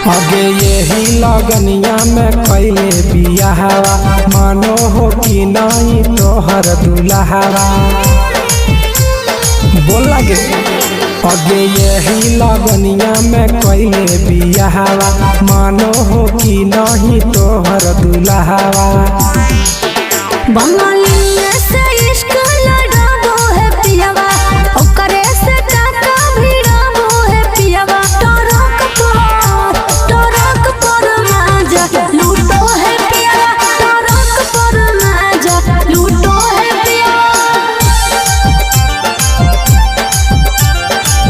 आगे यही लगनिया में कैले बियाहवा, मानो हो कि नहीं तोहर दुल्हावा। बोल लगे आगे यही लगनिया में कैले बियाहवा, मानो हो कि नहीं तोहर दुल्हावा। बंगाली से इश्क लड़ाबो है पियावा, ओकरे से टाका भिड़ाबो है पियावा। टरक पर माजा लूटो है पियावा, टरक पर माजा लूटो है पियावा,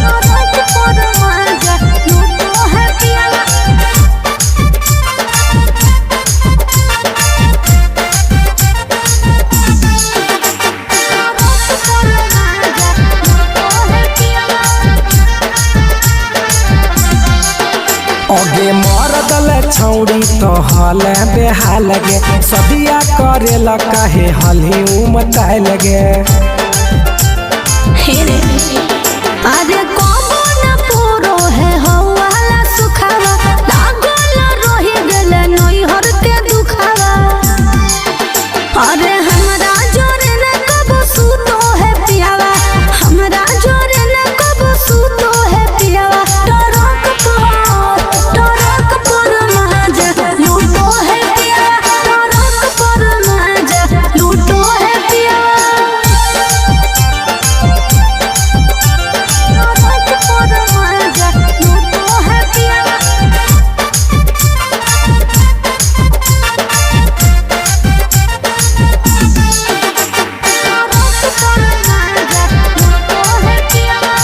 टरक पर माजा लूटो है पियावा। आगे मरदल छौड़ी तो हल बेहाल गे, सदिया करेला काहे हलही उमताए लगे। हे रे, अरे कबो न पूरो है हवाला सुखावा, लागल रही गेल नैहर के दुखावा। अरे हमरा जोरे न कबो सुतो है पियावा, हमरा जोरे न कबो सुतो है पियावा। टरक पर माजा लूटो है पियावा, टरक पर माजा लूटो है पियावा, टरक पर माजा लूटो है पियावा। टरक पर माजा लूटो है पियावा।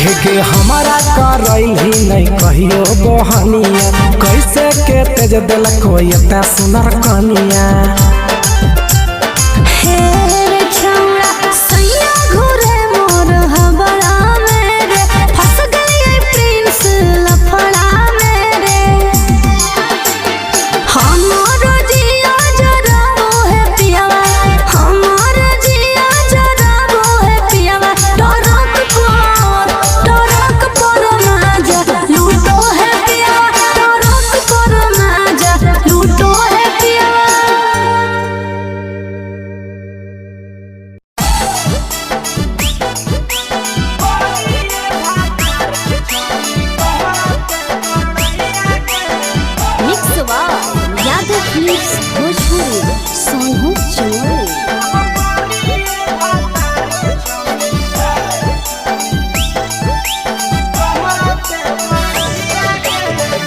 हेगे हमारा करैली नहीं कहियो बहनिया, कैसे के तेज देलक एते सुनर कनिया। हे रे छौड़ा सैया घुरे मोर हबड़ा मेरे, फंस गई प्रिंस लफड़ा मेरे। हमर जिया जराबो है पियावा, हमर जिया जराबो है पियावा। टरक पर माजा लूटो है पियावा, टरक पर माजा लूटो है पियावा। Mix Yadav films Bhojpuri Sonu Chamoli.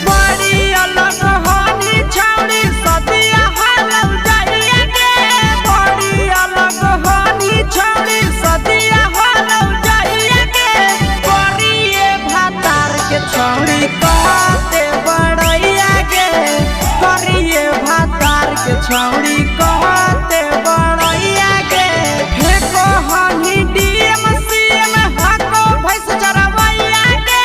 बड़ी अलग होनी छौड़ी सदिया हालल जाइया गे, बड़ी अलग होनी छौड़ी सदिया हालल जाइया गे। करिए भातार के छौड़ी कहते बड़ैया गे, करिए भातार के छौड़ी कहते बड़ैया गे। फेको हनी डीएम सीएम हाको भैंस चरवैया गे,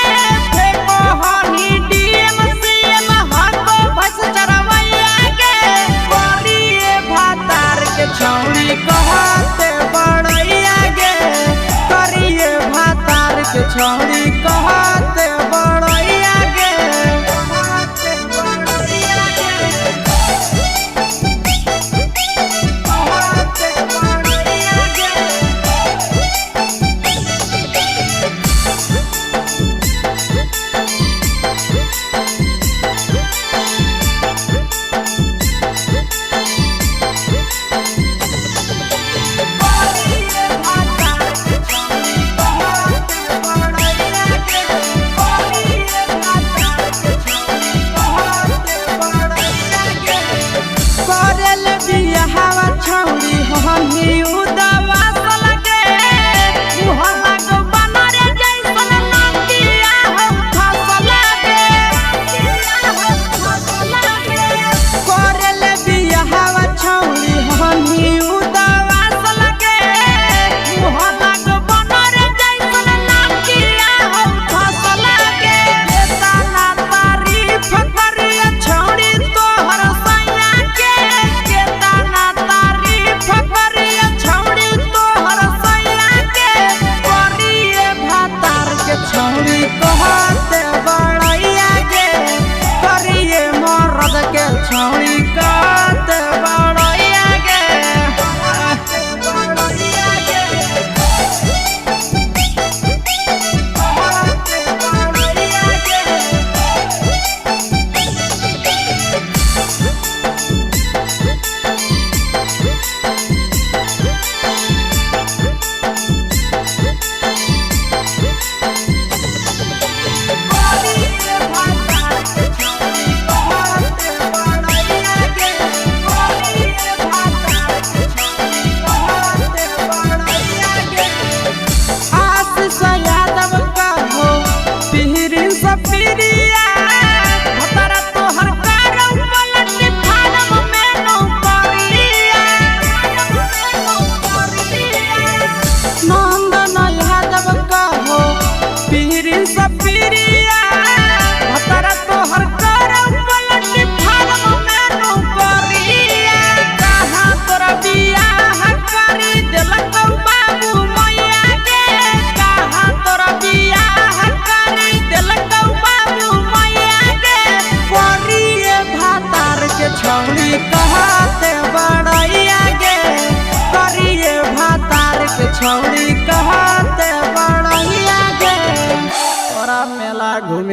फेको हनी डीएम सीएम हाको भैंस चरवैया गे। करिए भातार के छौड़ी कहते बड़ैया गे, करिए भातार के छौड़ी कहते बड़ैया गे, कहते बड़ैया गे, कहते बड़ैया गे।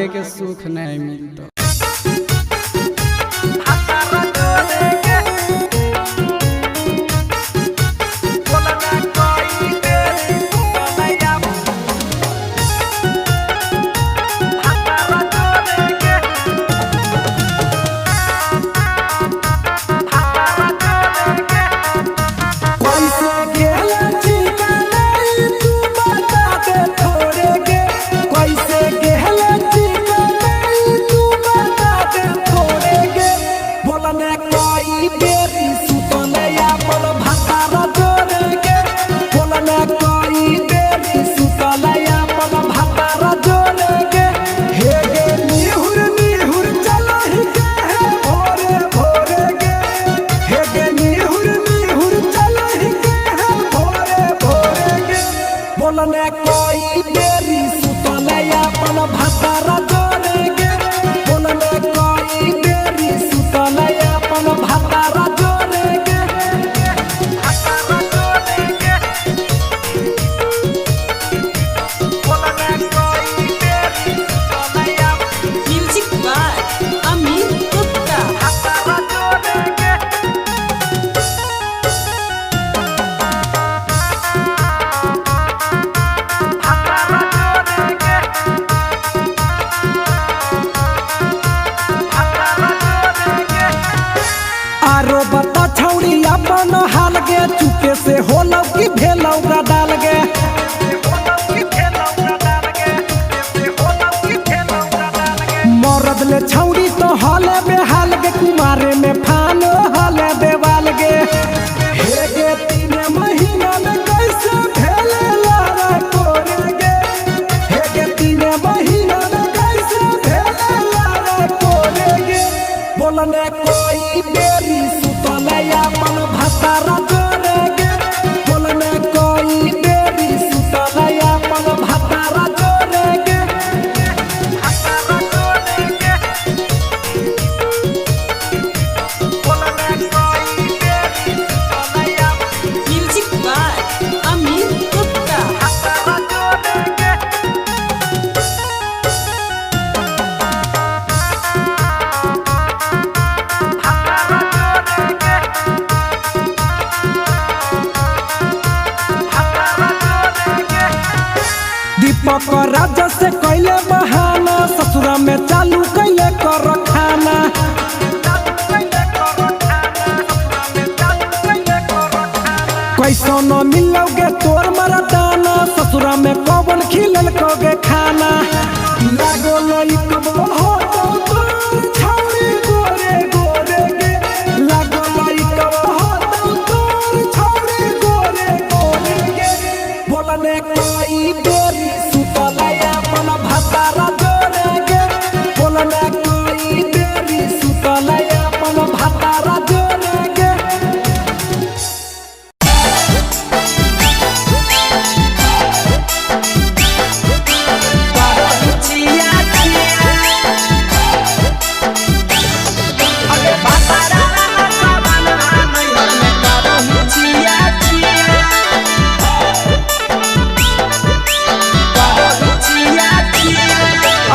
भागे के सुख नहीं मिलतो। कैसे गेला चिकनाई तू बता दे थोड़े गे, कैसे गेला चिकनाई तू बता दे थोड़े गे। बोलने कोई बेरी सुतले अपन भातारा जोड़े गे, बोलने कोई बेरी सुतले अपन भातारा जोड़े गे। हे गे निहुर निहुर चलहि के है भोरे भोरे गे, हे गे निहुर निहुर चलहि के है भोरे भोरे गे। बोलने कोई बेरी सुतले अपन भातारा जोड़े गे, बोलने कोई बेरी सुतले अपन भातारा जोड़े गे। भातारा जोड़े गे, बोलने कोई बेरी सुतले अपन म्यूजिक बाय अमित गुप्ता। भातारा जोड़े गे। आरो बता छौड़ी अपन हाल गे, चुपे से होलौ कि भेलौ डाल गे। मरद ले छौड़ी तो हले बेहाल गे, कुमारे में फानो हले देवाल गे। हे गे 3 महीना में कैसे भेले लारा कोरे गे, हे गे 3 महीना में कैसे भेले लारा कोरे गे। बोलने कोई बेरी सुतले अपन भातारा जोड़े गे, बोलने कोई बेरी सुतले अपन भातारा जोड़े गे। भातारा जोड़े गे, बोलने कोई बेरी सुतले अपन म्यूजिक बाय अमित गुप्ता। भातारा जोड़े गे। भातारा जोड़े गे, भातारा जोड़े गे। दीपक राजा से कैले बहाना, ससुरा में चालू कैले कर खाना। कैसो न मिलोगे तोर मरदाना, ससुरा में कौन खिलल कोगे खाना। लागो लइकबो हो तो तोर छौरी गोरे गोरे गे, लागो लइकबो हो तो तोर छौरी गोरे गोरे गे। बोलने कोई बेरी सुतले अपन भातारा जोड़े गे, बोलने कोई बेरी सुतले अपन भातारा जोड़े गे।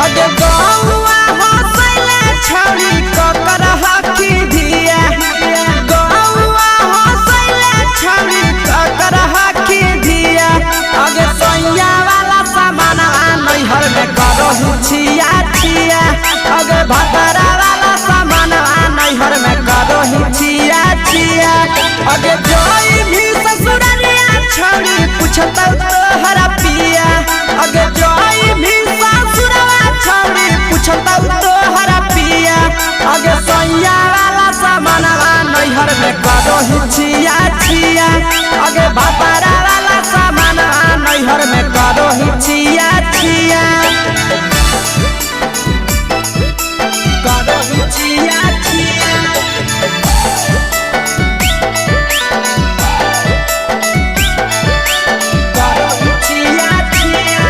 अगे गौआ हंसैले छौड़ी ककर हकी धिया, गौआ हंसैले छौड़ी ककर हकी धिया। अगे सैया वाला सामान नैहर में करहु छिया छिया, अगे भतरा वाला सामान नैहर में करहु छिया छिया। अगे जोई भी ससुररिया छौड़ी पूछतौ तोहरा पिया, अगे जोई भी ससुरवा छौड़ी पूछतौ तोहरा पिया। अगे सैया वाला सामानवा नैहर में करहु छिया छिया, अगे भतरा वाला सामानवा नैहर में करहु छिया छिया, करहु छिया छिया। करहु छिया छिया।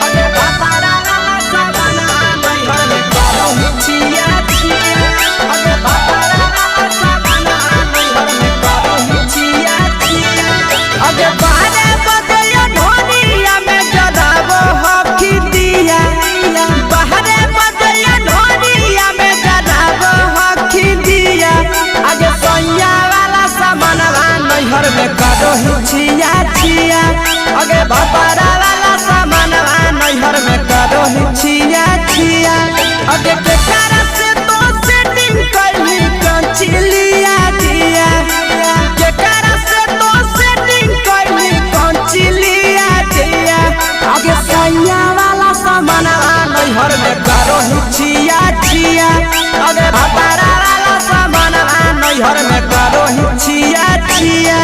अगे भतरा वाला सामानवा नैहर में करहु छिया छिया, अगे भतरा वाला सामानवा नैहर में चिलिया दिया केकरा से तो सेटिंग कैली कौन चिलिया दिया आगे सैया वाला सामानवा नैहर में करो ही छिया छिया अगे भतारा वाला सामानवा नैहर में करो ही छिया छिया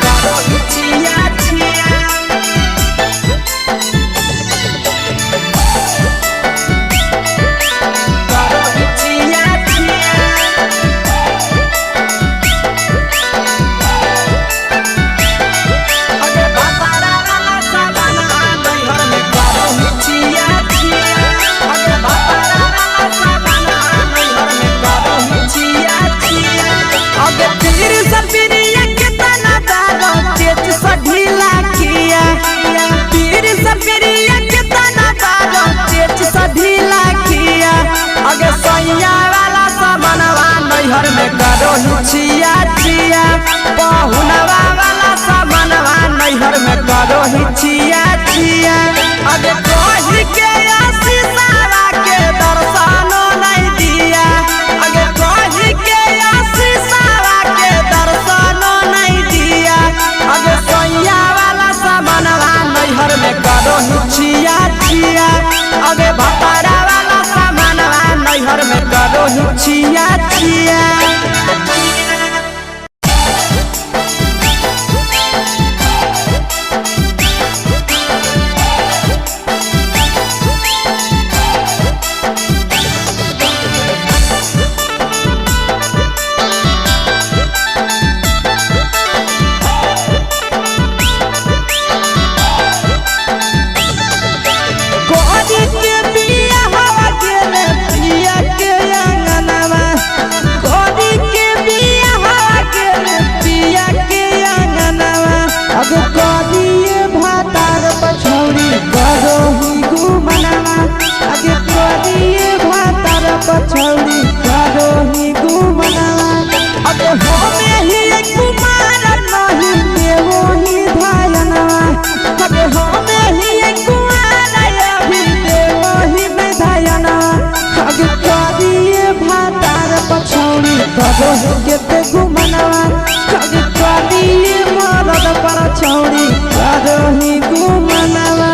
करो ही छिया छिया करो ही छिया छिया। अगे भतारा वाला सामानवा नैहर में करो ही छिया छिया अगे भतारा वाला सामानवा नैहर में करो ही छिया छिया अगे पीर सपिरिया कितना दारो चेच सा ढीला किया पीर सपिरिया कितना दारो चेच सा ढीला किया अगे सैया वाला सामानवा नैहर में करो ही छिया छिया पहुनवा वाला सामानवा नैहर में करो ही छिया छिया अगे कही के आशीषावा के दर्शनो नहीं दिया अगे कही के आशीषावा के दर्शनो नहीं दिया अगे सैया वाला सामानवा नैहर में करो ही छिया छिया अगे भतारा वाला सामानवा नैहर में करो ही छिया छिया। कोरी के बिया हवा गेले पिया के अंगनवा कोरी के बिया हवा गेले पिया के अंगनवा अब कोरी भातार पछौरी करो ही गुमनवा अब कोरी भातार पछौरी करो ही गुमनवा अब होमे ही कुमार नहीं देवो ही धायनवा अब होमे ही कुमार अभी देवो ही में धायनवा अब करिए भातार पछौरी करो ही केते गुमनवा अब करिए मरद पर छौरी करो ही गुमनवा।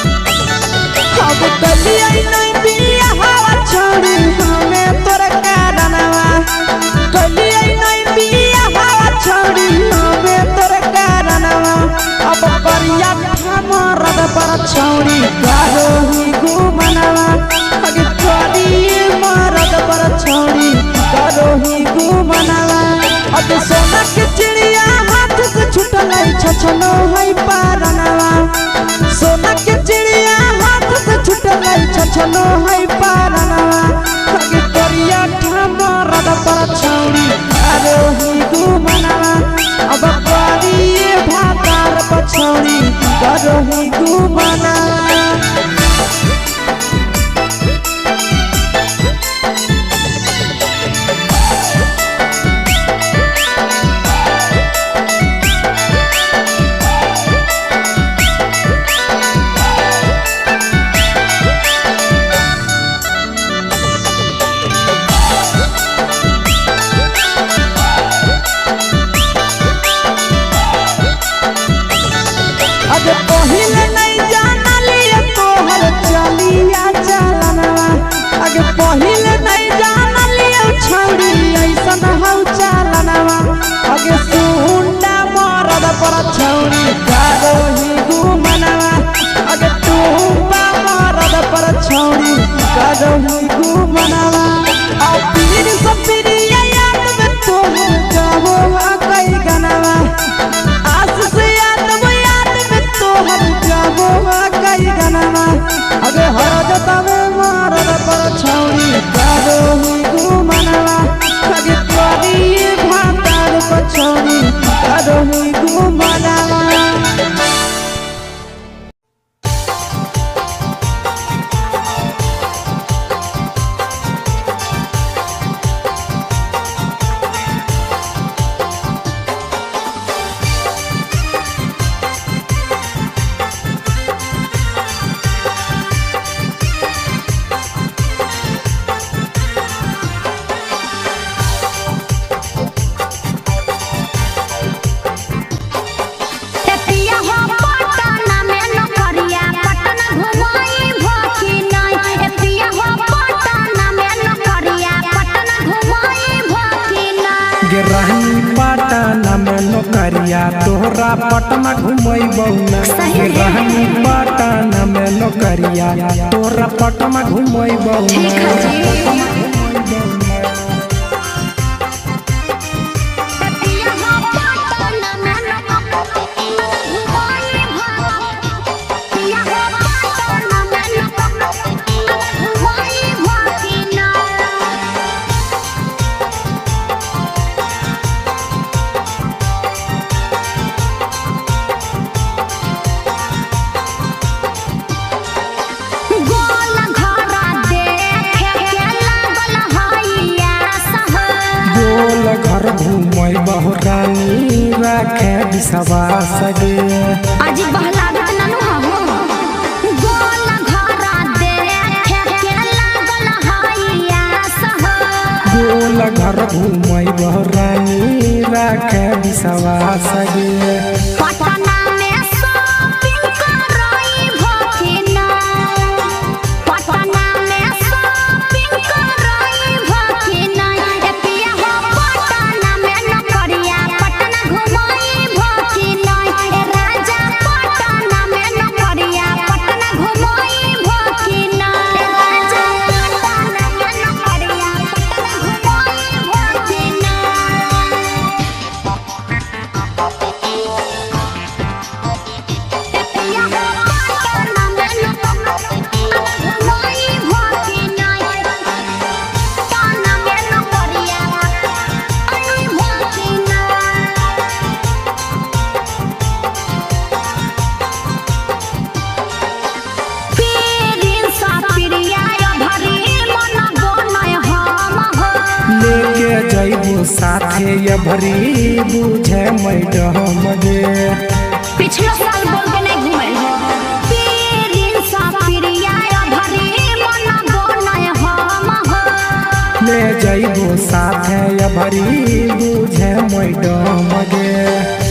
अब कलिया नहीं बिया हवा छोड़ी हमें तोर कारणवा कलिया नहीं बिया हवा छोड़ी हमें तोर कारणवा अब परिया मरद पर छौरी करो ही गुमनवा अब करिए मरद पर छौरी करो ही गुमनवा अब सोना के चिड़िया हाथ से छुटल छछनो है पारनवा सोना के चिड़िया हाथ से छुटल छछनो है पारनवा अगे करिया मरद पर छौरी करो ही गुमनवा अब करिए भातार पछौरी करो ही गुमनवा। अरे पहिले नहीं जानलिए तोहर चलिया चलनवा अगे पहिले नहीं जानलिए छौरी ऐसन हौ चलनवा अगे सुंडा मरद पर छौरी करो ही गुमनवा अगे टूपा मरद पर छौरी करो ही गुमनवा आ पीर सपिरिया याद में तोहर गावो आ कई गनवा आस से याद वो याद में तोहर गावो आ कई गनवा अगे हर जतवे मारद पर छौरी करो ही गुमनवा अगे तोरी भातार पछौरी करो ही गुमनवा। नौकरिया तोहरा पटना घुमैबौ ना। सही गे है। रानी पटना में नौकरिया तोहरा पटना घुमैबौ ना। ठीक है जी। गोल घरा देखे के लागल हैया सह। गोल घर घुमैबौ रानी राखे विश्वास गे। अजी बहलागत ननु हो। गोल घरा देखे के लागल हैया सह। गोल घर घुमैबौ रानी राखे विश्वास गे। पटना में शॉपिंग करई भखिना। पटना में शॉपिंग करई भखिना। ए पिया हो पटना में नौकरिया पटना घुमई भखिना। ए राजा पटना में नौकरिया पटना घुमई भखिना। ए राजा पटना में नौकरिया पटना घुमई भखिना। लेके जैबो साथे ये भरी बुझे मैडम गे। पिछलो साल बोल के नहीं घूमे हो। पीरिन सा प्रिया भरी मन बनय हम हो। ले जैबो साथे ये भरी बुझे मैडम गे।